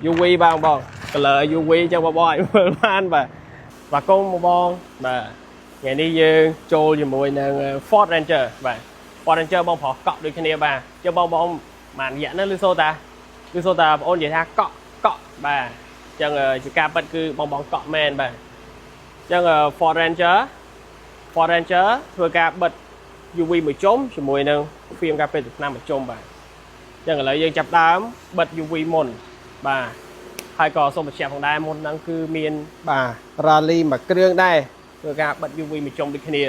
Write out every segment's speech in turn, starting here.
UV បាទបង color UV ចឹងបងបងអាចមើលបានបាទបាទកុំបងបងបាទថ្ងៃនេះយើងចូលជាមួយនឹង Ford Ranger បាទ Ford Ranger បងប្រុសកក់ដូចគ្នាបាទចុះបងបងបានរយៈហ្នឹងឬសូតាឬសូតាបងអូននិយាយថាកក់កក់បាទចឹងជាការពិតគឺបងបងកក់មែនបាទចឹង Ford Ranger Ford Ranger ធ្វើការបិទ UV មួយជុំជាមួយនឹង film ការពារទឹកថ្នាំមួយជុំបាទចឹងឥឡូវយើងចាប់ដើមបិទ UV មុនបាទហើយក៏សូមបញ្ជាក់ផងដែរមុនហ្នឹងគឺមានបាទ Rally មួយគ្រឿងដែរធ្វើការបិទ UV មួយជុំដូចគ្នា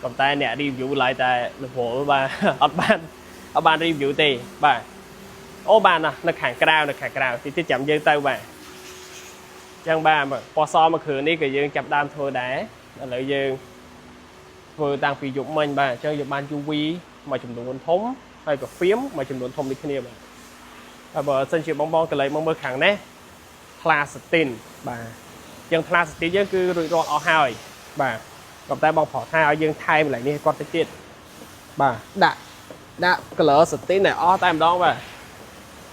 ក៏តែអ្នក review ឡើយតែរវល់បាទ អត់បានអត់បាន review ទេបាទអូបានណាស់នៅខាងក្រៅនៅខាងក្រៅតិចតិចចាំយើងទៅបាទចឹងបាទពណ៌សមួយគ្រឿងនេះក៏យើងចាប់ដើមធ្វើដែរឥឡូវយើងធ្វើតាំងពីយប់មិញបាទអញ្ចឹងយើងបាន UV មួយចំនួនធំហើយក៏ film មួយចំនួនធំដូចគ្នាបាទហើយបើសិនជាបងបងកន្លែងមកមើលខាងនេះថ្លា satin បាទអញ្ចឹងថ្លា satin យើងគឺរួចរាល់អស់ហើយបាទក៏តែបងប្រុសថាឲ្យយើងថែមកន្លែងនេះឲ្យគាត់ទៅទៀតបាទដាក់ដាក់ color satin ឲ្យអស់តែម្ដងបាទ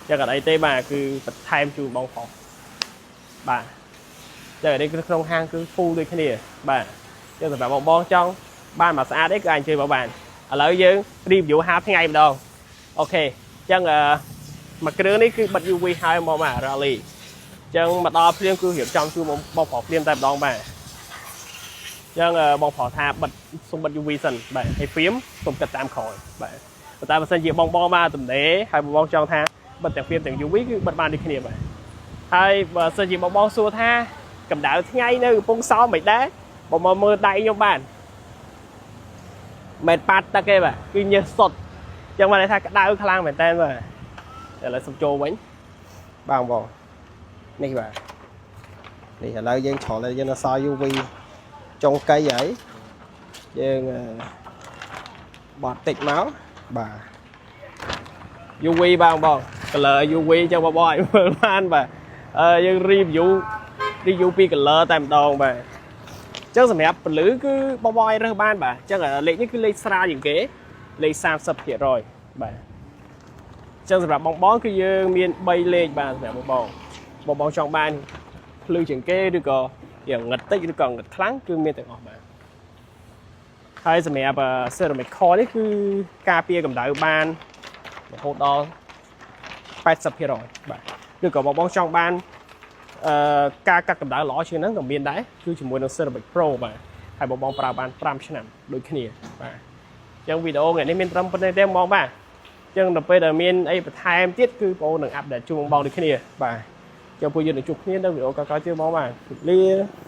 ចឹងអត់អីទេបាទគឺបន្ថែមជូនបងប្រុសបាទចឹងនេះគឺក្នុងហាងគឺ full ដូចគ្នាបាទចឹងសម្រាប់បងបងចង់បានមកស្អាតអីគឺអាចអញ្ជើញមកបានឥឡូវយើង review 5ថ្ងៃម្ដង OK ចឹងអឺមួយគ្រឿងនេះគឺបិទ UV ហើយមកបាទ Rally ចឹងមកដល់ភ្លាមគឺរៀបចំជូនបងប្រុសភ្លាមតែម្ដងបាទចឹងបងប្រុសថាបិទសុំបិទ UV សិនបាទហើយ film សុំគិតតាមក្រោយបាទប៉ុន្តែបើសិនជាបងបងបាទទំនេរហើយបងបងចង់ថាបិទទាំង film ទាំង UV គឺបិទបានដូចគ្នាបាទហើយបើសិនជាបងបងសួរថាកម្ដៅថ្ងៃនៅកំពង់សោមមិនដែរបងមកមើលដៃខ្ញុំបានមិនប៉ាត់ទឹកទេបាទគឺញើសសុតចឹងបានន័យថាក្តៅខ្លាំងមែនតើបាទឥឡូវសុំចូលវិញ បាទបងនេះបាទនេះឥឡូវយើងច្រឡយើងនៅសល់ UV ចុងកៃហើយយើងអឺបត់តិចមកបាទ UV បាទបង color UV ចឹងបងបងអាចមើលបានបាទអឺយើង review review ពី color តែម្ដងបាទអញ្ចឹងសម្រាប់ពលឺគឺបងបងអាចរើសបានបាទអញ្ចឹងលេខនេះគឺលេខស្រាលជាងគេលេខ30%បាទអញ្ចឹងសម្រាប់បងបងគឺយើងមាន3លេខបាទសម្រាប់បងបងបងបងចង់បានភ្លឺជាងគេឬក៏យ៉ាងងឹតតិចឬក៏ងឹតខ្លាំងគឺមានទាំងអស់បាទហើយសម្រាប់ ceramic core នេះគឺការពារកម្ដៅបានរហូតដល់80%បាទឬក៏បងបងចង់បានអឺការកាត់កម្ដៅល្អជាងហ្នឹងក៏មានដែរគឺជាមួយនឹង Ceramic Pro បាទហើយបងបងប្រើបាន5ឆ្នាំដូចគ្នាបាទអញ្ចឹងវីដេអូថ្ងៃនេះមានត្រឹមប៉ុណ្ណេះទេបងបាទអញ្ចឹងដល់ពេលដែលមានអីបន្ថែមទៀតគឺបងនឹង update ជូនបងបងដូចគ្នាបាទអញ្ចឹងពួកយើងនឹងជួបគ្នានៅវីដេអូក្រោយៗទៀតបងបាទជម្រាបលា។